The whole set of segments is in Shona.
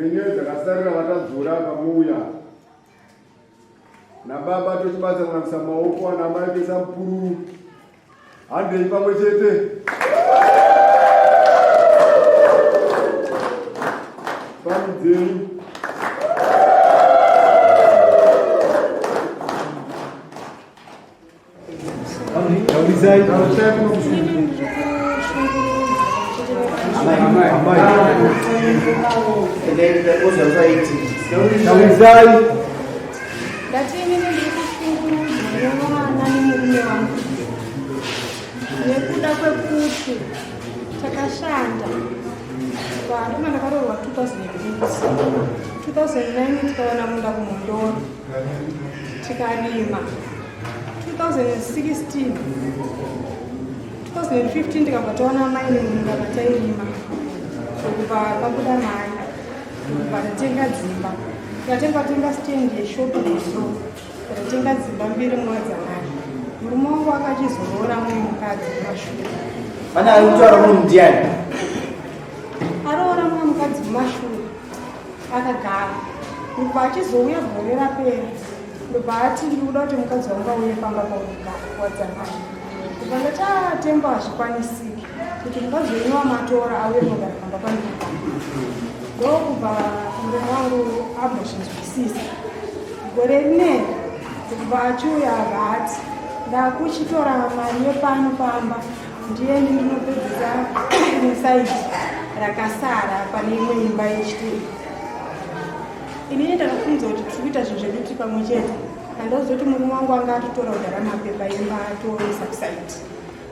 Renyaya dzakasarira vatadzora pamuuya nababa tochibatsa kunamisa maoko ana mai kuisa mupururu handei pamwe chete pamidzenyu Ndati inini ndiri kushungurudzwa nevana nemurume wangu nekuda kwekuti takashanda pandoma ndakaroorwa 2008 2009 tikawana munda kumhondoro tikarima 2016 2015 ndikabva taona amai nemunda vatairima ndokubva pabuda mari ndokubva tatenga dzimba tikatenga tenga stand yeshopu so tatenga dzimba mbiri muwadzanai murume wangu akachizoroora mumwe mukadzi mumashure pane ari kutaura munhu ndiani aroora mumwe mukadzi mumashure akagara ndobva achizouya gore rapera ndobva ati ndikuda kuti mukadzi wangu auye pamba paugara wadzamai ndobva ndati atembo ah, hazvikwanisiki kuti mukadzi wenyu wamatora auye kugara pamba pandikugara ndokubva murume wangu ambozvinzwisisa gore rineri ndokubva achiuya abva ati ndakuchitora mari yepano pamba Ndieni ndinopedzisa nesaidi rakasara pane imwe imba yechituru. Inini ndakafunza kuti tiri kuita zvinhu zvedu tiri pamwe chete. Andozoti murume wangu anga atotora kudhara mapepa imba atoisa kusaidi.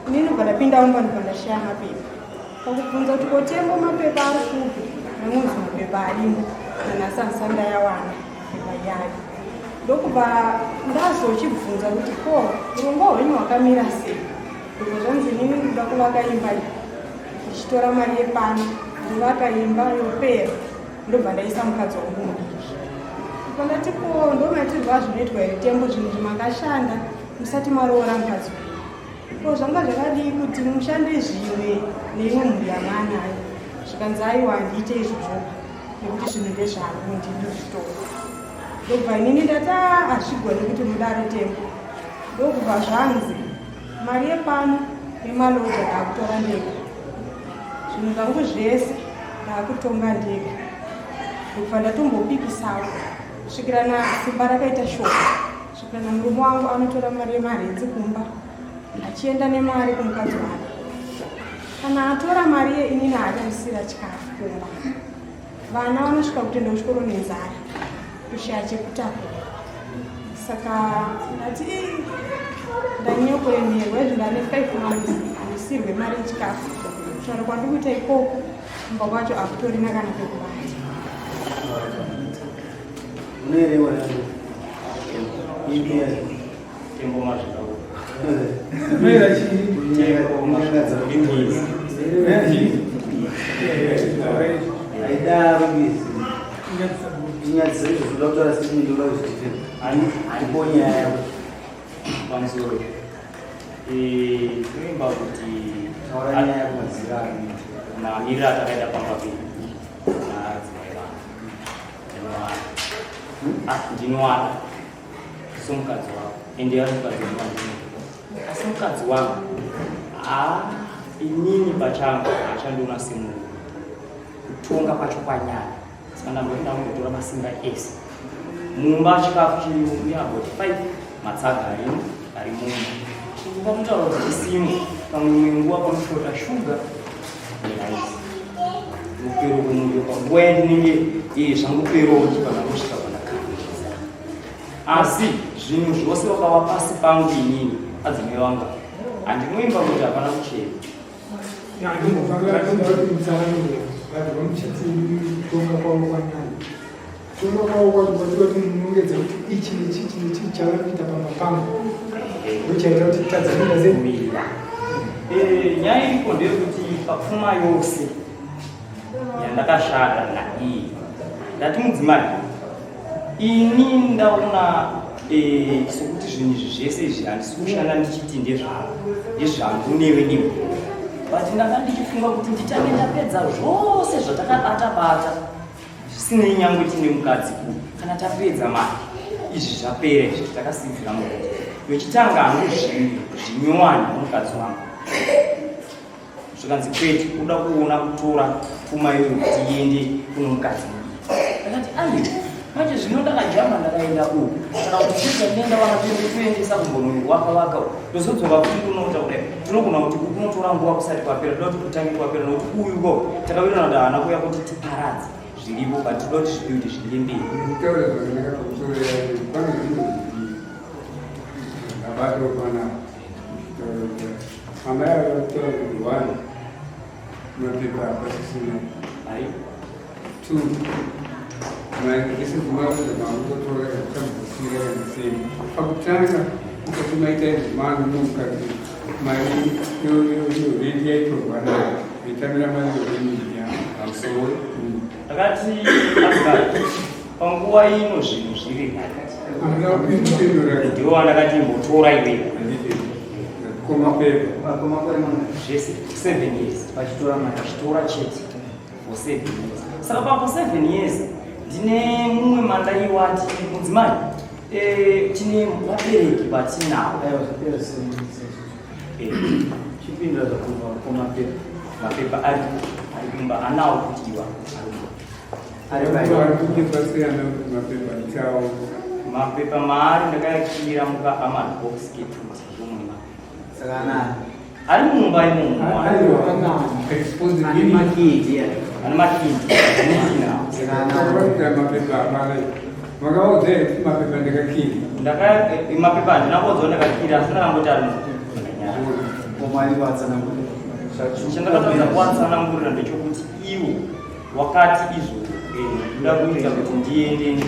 Inini ndobva ndapinda mumba ndobva ndashaya mapepa. Pakubvunza kuti kotembo mapepa ari kupi, nangonzi mapepa arimo. Nanhasi handisati ndayawana mapepa iyayo. Ndokubva ndazochibvunza kuti ko urongwa hwenyu hwakamira sei? Ndobva zvanzi inini ndinoda kuvaka imba iyi ndichitora mari yepano ndovaka imba yopera ndobva ndaisa mukadzi wangu mudiki. Ndobva ndati ko ndomaitirwo azvinoitwa here tembo zvinhu zvimakashanda musati maroora mukadzi wenyu. Ko zvanga zvakadii kuti mushande zvimwe neimwe mhuri yamaanayo zvikanzi aiwa handiite izvozvoba nekuti zvinhu ndezvangu ndini zvitora. Ndobva inini ndati ah, hazvigoni kuti mudaro tembo ndokubva zvanzi Mari yepano nemaloja ndakutora ndega. Zvinhu zvangu zvese ndakutonga ndega. Ndobva ndatombopikisawo kusvikira na simba rakaita shoma. Kusvikira na murume wangu anotora mari yemarenzi kumba achienda nemari kumukadzi wake. Kana atora mari ye inini haachandisira chikafu kumba. Vana vanosvika kutoenda kuchikoro nenzara kushaya chekutakura. Saka ndati ndanyanya kuremerwa izvo ndane 5 months handisirwe mari yechikafu. Kutaura kwandiri kuita ikoko kumba kwacho hakutorina kana pekubata. Unoerewa Tembo mazvita. Aidaro bizi. Inyadzisa izvo zvoda kutaura sekuti ndoda kuzvitifira. Ndipo nyaya yako. Pamusoro. Eh, tinoimba kuti taura nyaya yako mazira mamiriro atakaita pamba pedu naadzimai vangu. Ndinoada. Ah, ndinoada. Somukadzi wako ende ari mukadzi wangu asi mukadzi wangu haa inini pachangu achandiona semunhu kutonga kwacho kwanyanya saka ndamboti ndambotora masimba ese mumba chikafu chirimo mune about 5 matsaga arimo ari mumba pamunotaura kuti chisimo pamwe imwe nguva panoshota shuga neraisi mupero kumuyo panguva yandinenge zvangoperawo kana kusvika pandakapedza asi zvinhu zvose vakava pasi pangu inini adzimai vanga Handinoimba kuti hapana kuchena. Kutonga kwavo kwanyanya. Kutonga kwavo kwacho kwatira kuti munongedza kuti ichi nechi ichi nechi chavari kuita pamba pangu ndochaita kuti titadze kuita sei. Eh, nyaya iripo ndeyekuti papfuma yose yandakashanda naiye ndati mudzimai ini ndaona eh, sokuti zvinhu izvi zvese izvi handisi kushanda ndichiti ndezvangu ndezvangu newe newe but ndanga ndichifunga kuti nditange ndapedza zvose zvatakabata bata zvisinei nyangwe tine mukadzi ku kana tapedza mari izvi zvapera izvi takasidzira mukuti yochitanga hangu zvinhu zvinyowani mukadzi wangu zvikanzi kwete uda kuona kutora pfuma iyoyo kuti iende kuno mukadzi mudiki. Ndakati aiwa manje zvino ndakajamba ndakaenda uku kana kuti chii chandinenda vana toende toendesa kumbono waka waka uku ndozodzoka kuti kunoita kudai tinogona kuti kunotora nguva kusati kwapera toda kuti kutange kwapera nokuti uyu ko takawirirana kuti haana kuuya kuti tiparadze zviripo but toda kuti zvibuilde zviende mberi. Kutaura zvakanaka pamusoro pane zvinhu zviviri zvabatwa panapa. Amai ava kutaura kuti one mapepa apasisina Ari two maekutotora kuchambosira kana sei pakutanga mukati maita izvi mano mukati mari yorenti yaitorwa nayo itamira mari yorenti pamusoro ndakati asika panguva ino zvinhu zviri ndiwo wandakati imbotora iwewe zvese 7 years vachitora chete for 7 years saka pa for 7 years ndine mumwe mandaiwati mudzimai eh, tine vabereki vatinawo eh. Chipindura zvakumba kumapepa. Mapepa ari ari kumba anawo kuti iwa mapepa maari ndakayakira muka amadbox ketuti ndomuna ari mumba imomo ane makindi Makaudza here kuti mapepa ndakakira? Ndaka eh, mapepa handina kuudzwa ndakakira asi ndakangoti ari chandakatadza kuwatsanangurira ndechokuti iwo wakati izvo eh, ndoda kuita kuti ndiende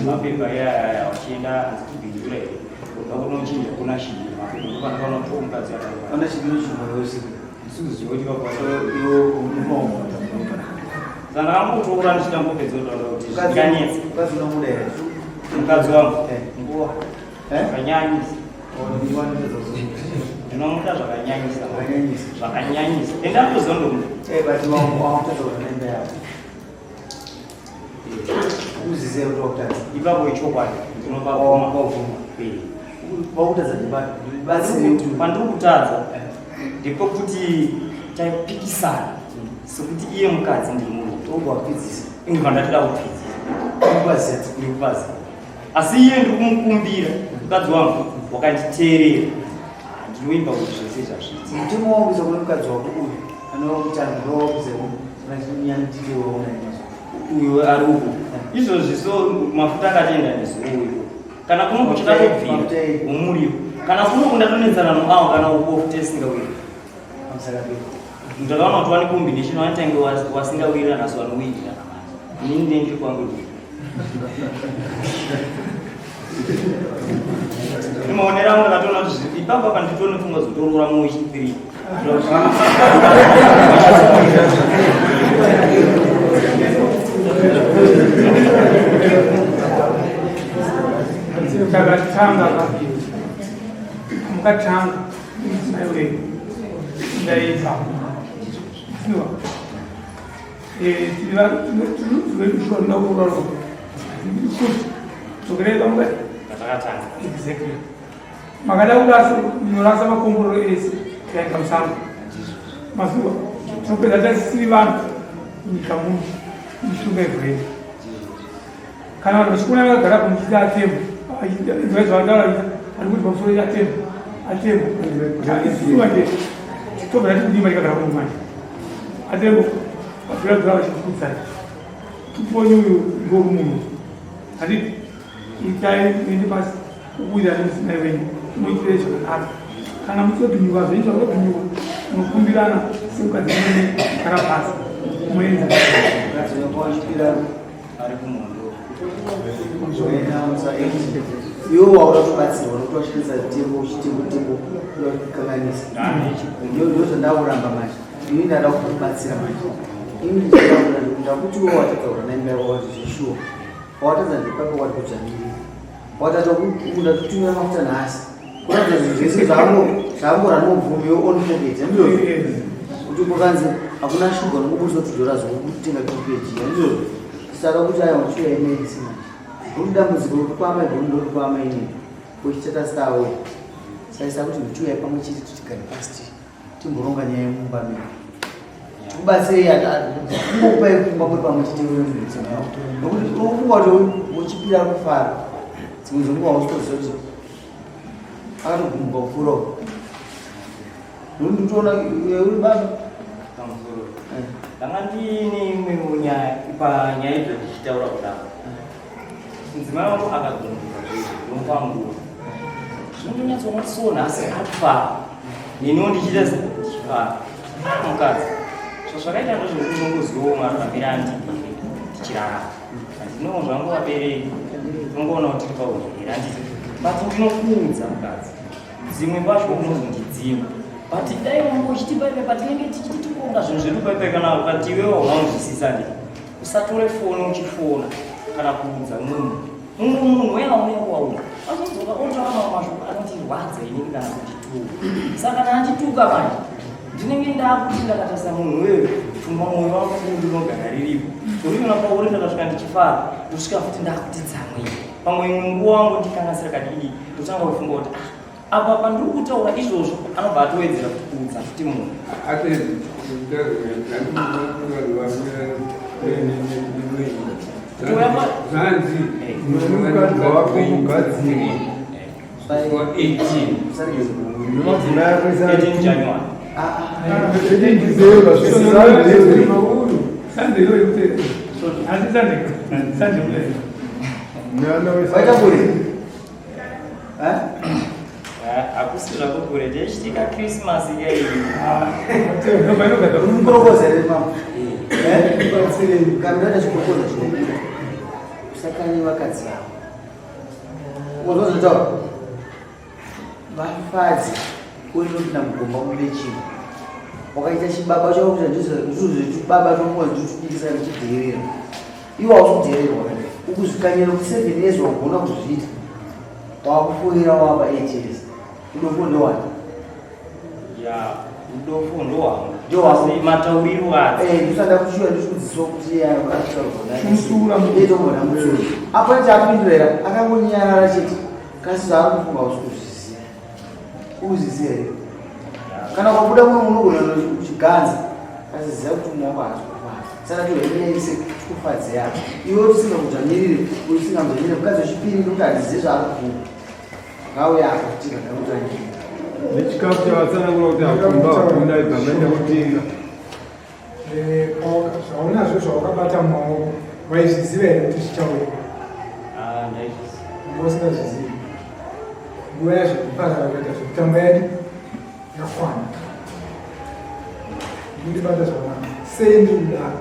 mapepa yayaya wachienda hanzi kubhindura here uda kunochinja kuna chii mapepa ndopandakaona kuti mukadzi akaiwana ndisikuziva kuti vakwasaka ndakangotora ndichitangopedza kutaura kuti zvikanetsa mukadzi wangu eh. nguva eh? zvakanyanyisa ndinomuda zvakanyanyisa zvakanyanyisa ende andoziva ndomuda eh, ipapo ichokwadi ndinopa pandiri kutadza ndepekuti taipikisana sekuti iye mukadzi ndiri murume ndibva ndatida kupfidzisa ndikupaziva asi iye ndiri kumukumbira mukadzi wangu wakanditeerera ah, ndinoimba kuti zvese zvazviiti mutemo wangu isa kune mukadzi wako uyu anowakutanga ndowakuza uyu ari uku izvozvi so mafuta akatoenda nezuro uyu kana kuno kuchakatobvira umuriwo kana kuno kundatonetsana noawo kana uko futi isingawiri ndakaona kuti wane combination wanitange wasingawirirana so vanowirirana manje inini ndee ndiri kwangu ndii maonero angu ndakatoona kuti ipapo apa nditone pfungwa dzotoroora mumwe wechipiri Takatanga mukatanga mudzimai wenyu ndaibva siwa exactly makada kurasa munorasa makomborero ese tikaenda musango mazuva tinopedza tasisiri vanhu nyika muno mishonga ivhureni kana vanhu vachikuona vakagara pamuchiti atembo vaitaura ari kuti pamusoro atembo atembo isusu manje tobva tati kudii matikagara kuno manje atembo vabvira vachikudzai tuponyi uyu ngorumunhu handiti itai muende pasi kuwira nemudzimai wenyu muitire zvakanaka. Kana muchizobhinyuka zvenyu zvakutobhinyuka, munokumbirana semukadzi mune gara pasi moenza. Iwe waura kubatsirwa nokuti washandisa tembo uchitembo tembo kuda kukanganisa. Ndio zvandakuramba manje. Ini ndada kukubatsira manje. Ini ndakuti iwe watataura naimba yako wati zveshuwa. Watadza ndepako wati kudzvanyirira. Watadza ndatotumira mafuta nhasi. Kuratidza zvinhu zvese zvango zvango ranomubvumi yo on pocket. Ndizvo. Kuti kukanzi hakuna shuga nokubudisa tudhora zvokutenga tupeji. Ndizvo. Saka kuti aya uchiuya imensi manje. Nokuti dambudziko rekukwama iguru ndorikwama inini. Kuchitata sawo. Saisa kuti ndichiuya pamwe chete tichigare pasi timboronga nyaya yemumba medu. Tikubatsirei kungokupai pfungwa muri pamwe chete mumhuri nokuti unofunga kuti uchipira kufara dzimwe dzenguva hausitoziva kuti akatogumbuka kupfuura uko. Nokuti nditoona uri baba. Pamusoro. Ndanga ndiine imwewo nyaya panyaya idzo ndichitaura kudaro. Mudzimai wangu akagumbuka zvezvo ndomupa nguva. Zvinondonyatsoona kuti so nhasi ari kufara. Neniwo ndichiita se ndichifara. Ah, mukadzi. Zvazvakaita ndozvekuti unongozivawo mararamiro andiri tichirarama. Handinowo zvangu vabereki. Unongoona kuti tiri paunherera handiti. But ndinokuudza mukadzi. Dzimwe mbatya unozondidzima. But dai wanga uchiti paipai patinenge tichiti tikuronga zvinhu zvedu paipai kana ukati iwewe waunzwisisa handiti. Usatore foni uchifona kana kuudza mumwe munhu. Mumwe munhu weya unenge waudza azodzoka otaura mamwe mashoko anotirwadza inini kana kundituka. Saka kana andituka manje ndinenge ndakuti ndakatarisa munhu wewe pfungwa mwoyo wangu ndinogara riripo. Uriona pauri ndakasvika ndichifara ndosvika futi ndakuti tsamwei. Pamwe imwe nguva wangu ndikanganisira kadidi ndotanga kufunga kuti ah apa pandiri kutaura izvozvo anobva atowedzera kuudza futi munhu. Zvanzi mukadzi wako kugadzirwa 18 January. Sunday iyoyo kuti asi Sunday Sunday kudai. Waita kure? Eh? Hakusi zvako kure tichitika Christmas iya iyi. Uri mukorokoza here mama? Eh? Kana ndaita chikorokoza chinobuda. Usakanye vakadzi vako. Unozotaura. Vafadzi uinopinda mugomba mune chimwe. Wakaita chibaba chako kuti ndizvo zvechibaba chongozi ndichibikisa ndichidheerera. Iwe hausudheererwa kana. Ukuzvikanyira kuti 7 years wagona kuzviita. Wakufoira wava 8 years. Udofo ndowani? Ya, udofo ndowangu. Ndowangu. Asi matauriro acho. Eh, ndisada kuchiwa ndichikudzidziswa kuti iye Chimusura mu- anotaurwa mutsura. Apo chapindura akangonyarara chete. Kasi zvaari kufunga hausi kuzviziva. Ukuzviziva here? Kana ukabuda muno munogona uchiganza. Asi ziva kuti mumwe wako haasi kufara. Saka tohenyeise kufadze yako. Iwe usingakudzvanyirire, usingamudzvanyirire mukadzi wechipiri nekuti handizivi zvaari kufunga. Ngauye apa kuti ndakutanyirira. Nechikafu chavatsanangura kuti hakumba hakuna ibva maenda kutenga. Zvaunazvo zvawakabata mumaoko waizviziva here kuti zvichauya? Ah, ndaizviziva. Wanga usingazvizivi. Nguva yazvo kuparara kuita zvekutamba yadi yakwana. Ndikundibata zvakanaka. Sei ndiri kudaro?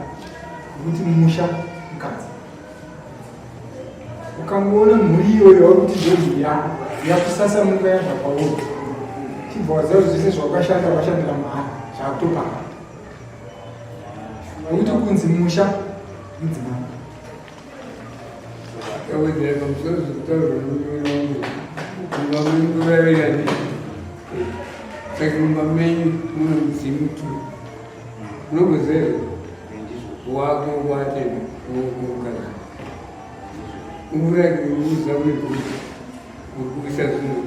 Nekuti musha mukadzi. Ukangoona mhuri iyoyo wakuti ndomhuri yako yakusasa munga yabva kwauri. Chibva waziva kuti zvese zvawakashanda wakashandira mahara zvakutopara. Nekuti kunzi musha mudzimai. Akawedzera pamusoro zvekutaurwa nomurume wangu mumba menyu vaviri handiti saka mumba menyu mune mudzimu tu unogoziva here wako watenda womukadzi mvura yekuuza uri bhuzi uri kuisa zvinhu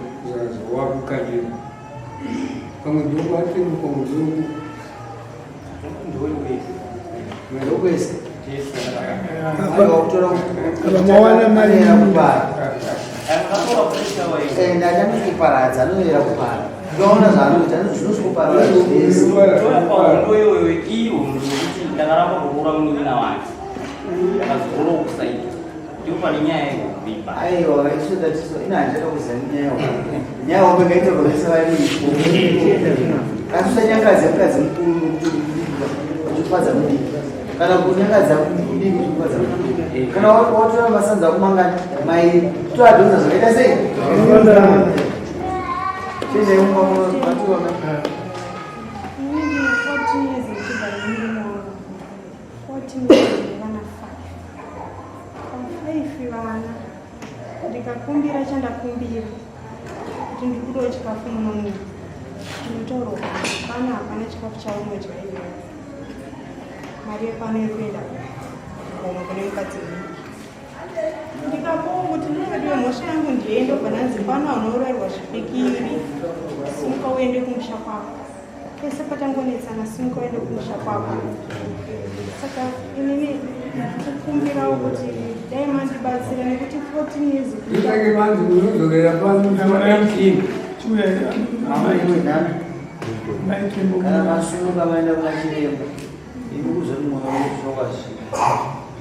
zvawakukanyira pamwe ndokwatenda pamwe ndoku Ndokwese. Aiwa kutora Mawana mari anoera kupara. Eh, ndachandokuparadza anoera kupara. Ukaona zvaanoita zvinosvikoparara zvese. Toya pahondo iyoyo iyo hondo yekuti ndakaramba kuroora munin'ina wake. Ndakazoroora kusaidi. Ndipo pane nyaya yekuvipa. Aiwa, isu tatiso ina handichada kuziva nyaya yehombe. Nyaya yehombe ngaitaurwe vese varipo. Asi usanyangadze mukadzi mukuru nokuti uri mudiki uchifadza mudiki. Kana kunyangadza mudiki uchifadza mudiki. Kana watora masanza ako mangani mairi toadhonza zvakaita sei? Chenjai mumba muno mationa. Ini ndine 14 years ndichigara nemurume wangu. 14 years nevana 5. Pa5 vana ndikakumbira chandakumbira kuti ndiri kudawo chikafu muno ndinotaurwa kuti pano hapana chikafu chaunodya iwewe. Mari yepano iri kuenda kugomo kune mukadzi mudiki. Ndikapawo kuti ndinodiwe mhosva yangu ndiye ndobva ndanzi pano haunourairwa zvipikiri simuka uende kumusha kwako. Pese patangonetsana simuka uende kumusha kwako. Saka inini ndikukumbirawo kuti dai mandibatsira nekuti 14 years Ndisake manzi munodzokera pano musi wa 18. Chiuya Mama iwe nani? Mai Tembo. Kana masununga maenda kuna chiremba, imi kuzoti mwoyo wangu usina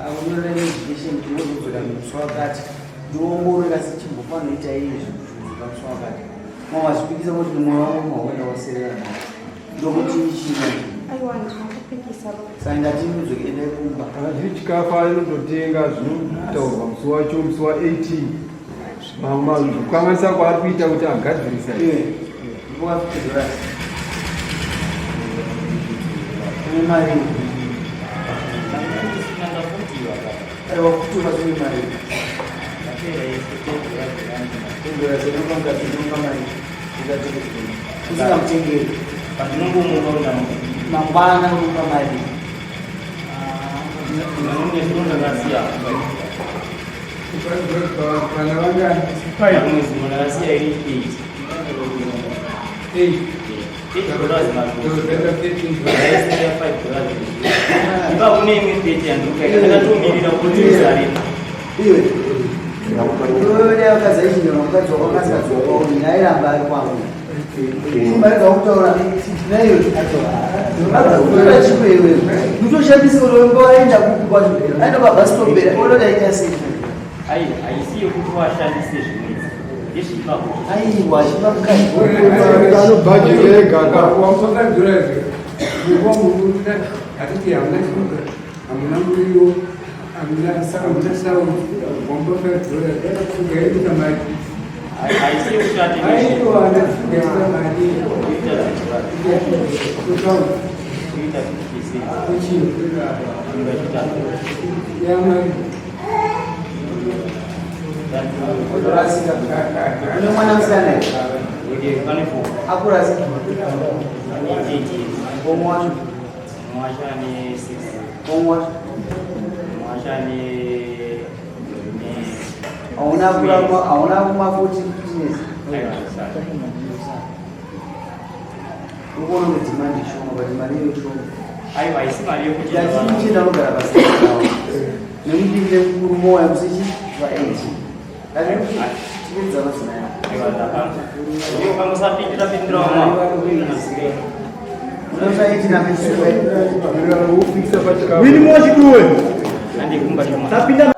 Akunyorera medication kuti wozodzoka musi wakati. Ndiongorore kasi chimbofanoita izvi kuti udzoka musi wakati. Mawazvipikisa kuti mwoyo wangu mawenda waserera nawo. Ndokuti chii manje? Aiwa ndina kupikisa ba. Saka ndati mudzoke endai kumba. Kana chiri chikafu anototenga zvinotaurwa musi wacho musi wa 18. Kukanganisa kwaari kuita kuti agadzirisa. Iwe, ndipoka 50 dollars. Une mari. Aiwa kutuka kune mari. 10 dollars inopa mukadzi inopa mari. Usingamutengeri. Pandinongomuka unamu. Mangwana unopa mari. Ndakasiya. Vana vangani? Pamwedzi ndakasiya iri 8. 8. 8 dollars mazvo. Ndozvenda 13 dollars. Ndaisiya 5 dollars. Ipa kune imwe 30 yanduka ndakatomirira kuti izare. Iwe. Iwe dai wakazaichinjwa mukadzi wako akasikadzi wako uri airamba ari kwangu. Mari dzakutaura naiyo akutora chipo iwe. Kutoshandisa urombo aenda kupi kwacho. Aenda pabus stop here onoda aita sei. Ai haisi yekuti washandise zvimwe. Ndezveipapo. Aiwa chipa mukadzi. Anobhajeti ega ka. Wamupa dollars. Hatiti hamuna shuga, hamuna muriwo, hamuna hamuna sauti. Wamupa 5 dollars. Shuga yedu mari. Haisi yekuti Aiwa, shuga yedu mari. Kuita Kutaura. kuita 50 Kuchii. Ingachita. Ya mari. Kurasika. Une mwana musikana here? Okay, pane 4. Akurasika. Ane 8 years. Omwe wacho. Mumwe wacho ane 6. Omwe wacho. Mumwe wacho ane Hauna kuramba hauna kuma 14 years. Aiwa, sorry. Ukuona kuti demand ishoma but mari iyo ishoma. Aiwa, haisi mari yekuti Yachinji ndinogara pasi pavo. Nemudiki nemukuru moya musichi va 8. Ngati tipedza mazina yako. Aiwa, ndakanzwa. Iwe ukangosapindira pindira wamwa. Unosa 8 na misuwe. Ufikisa pachikafu. Wini mochiduwe. Handikumba chomwa. Tapinda.